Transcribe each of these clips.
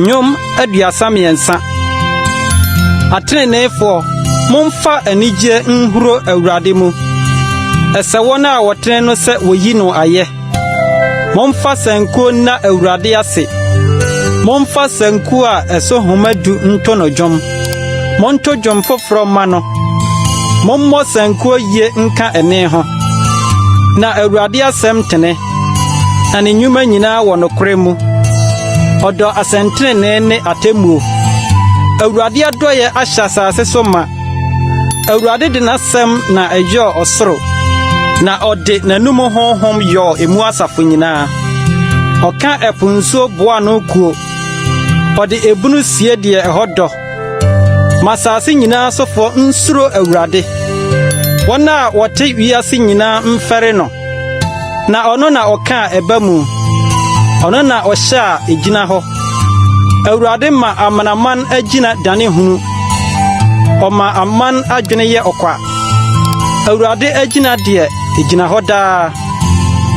Nnwom 33. Ateneneefoɔ, momfa anigyeɛ nhuro Awurade mu. Ɛsɛ wɔn a wɔtene no sɛ wɔyi no ayɛ. Momfa sankuo nna Awurade ase. Momfa sankuo a ɛso nhoma du nto no dwom. Monto dwom foforɔ mma no. Mommɔ sankuo yie nka ɛnne ho. Na Awurade asɛm tene, na ne nnwuma nyinaa wɔ nokorɛ mu. Ɔdɔ asɛntrenee ne atemmuo. Awurade adɔeɛ ahyɛ asase so ma. Awurade de n'asɛm na ɛyɔɔ ɔsoro, na ɔde n'anom honhom yɔɔ emu asafo nyinaa. Ɔka ɛpo nsuo boa ano kuo, ɔde ebunu sie deɛ ɛhɔ dɔ. Ma asase nyinaa sofoɔ nsuro Awurade. Wɔn a wɔte wiase nyinaa mfɛre no. Na ɔno na ɔka a ɛba mu, ɔno na ɔhyɛ a egyina hɔ. Awurade ma amanaman agyina dane hunu, ɔma aman adwene yɛ ɔkwa. Awurade agyina deɛ, egyina hɔ daa.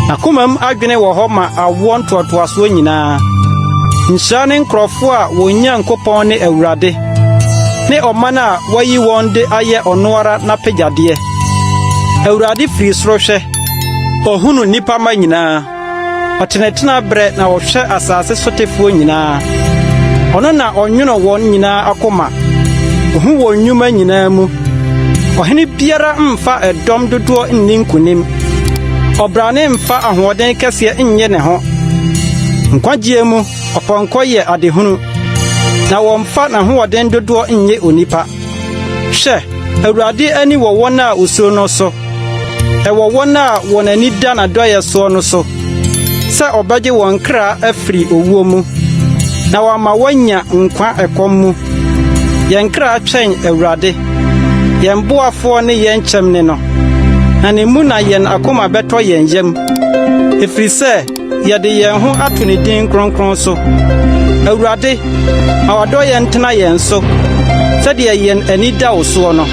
N'akomam adwene wɔ hɔ ma awoɔ ntoatoasoɔ nyinaa. Nhyira ne nkurɔfoɔ a wɔn Nyankopɔn ne Awurade, ne ɔman a wayi wɔn de ayɛ ɔno ara n'apɛgyadeɛ. Awurade firi soro hwɛ, ohunu nnipa mma nyinaa. Ɔtenatena berɛ na ɔhwɛ asase sotefoɔ nyinaa. Ɔno na ɔnwono wɔn nyinaa akoma, ohu wɔn nnwuma nyinaa mu. Ɔhene biara mfa ɛdɔm dodoɔ nni nkonim. Ɔbrane mfa ahoɔden kɛseɛ nnye ne ho. Nkwagyeɛ mu, ɔpɔnkɔ yɛ adehunu, na wɔmfa n'ahoɔden dodoɔ nnye onipa. Hwɛ, Awurade ani wɔ wɔn a wosuro no so, ɛwɔ wɔn a wɔn ani da n'adɔeɛ soɔ no so, sɛ ɔbɛgye wɔn kra afiri owuo mu, na wama wɔanya nkwa ɛkɔm mu. Yɛn kra twɛn Awurade, yɛn boafoɔ ne yɛn kyɛm ne no, na ne mu na yɛn akoma bɛtɔ yɛn yam, ɛfiri sɛ yɛde yɛn ho ato ne din kronkron so. Awurade, ma w'adɔeɛ ntena yɛn so, sɛdeɛ yɛn ani da wo soɔ no.